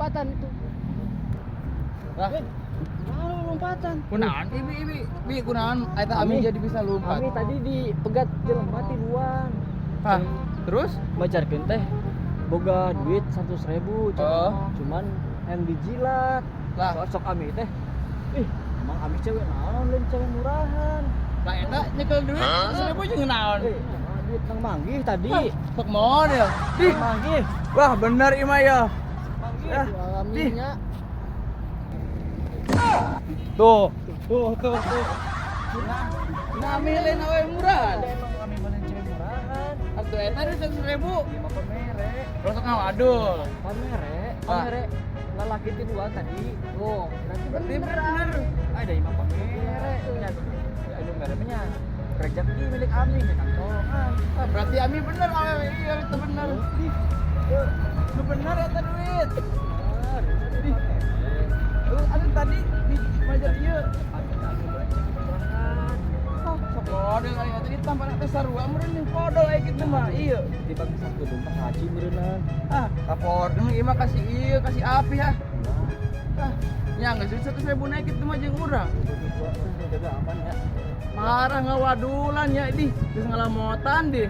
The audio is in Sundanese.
Lompatan itu. Lah, Kunaon lompatan? Kunaon ibi ibi bi kunaon eta Ami jadi bisa lompat? Ami tadi dipegat jelema tiluan. Hah, terus? Macarkeun teh boga duit 100.000 Oh. cuman yang dijilat. Lah. Sok Ami teh. Ih, emang Ami cewek naon, lain cewek murahan. Lah, eta nyekel duit 100.000 jeung naon? Eh, emang duit nang manggih tadi. Hah, sok model. Ih, Manggih. Wah, bener ima ya. Manggih. Ah, Alaminya. Tuh, tuh, tuh, tuh. Nah, Ami lain awe murahan. Emang Ami lain cewek murahan. Atuh eta duit 100.000. Ieu mah pamere. Rosok ngawadul. Pamere, Ah. pamere lalaki tiluan tadi. Oh, berarti Berarti bener. bener. Ada imah pamere. Nya, anu mere mah nya. Rezeki milik Ami nya kantongan. Ah, berarti Ami bener awewe iya itu bener. Ih, lu bener eta duit. Bener. Ih. Lu anu tadi di majar ieu. Ami Ami lain cewek murahan. Ah, sok model kali eta ditampar teh sarua meureun nih podol aya kitu mah. Iya. Di bang satu dompet haji meureunnan. Ah, kapor ieu mah kasih ieu kasih api ah. Ah, nya geus 100.000 naik kitu mah jeung urang. Jaga aman ya. Parah ngawadulan ya di, geus ngalamotan di.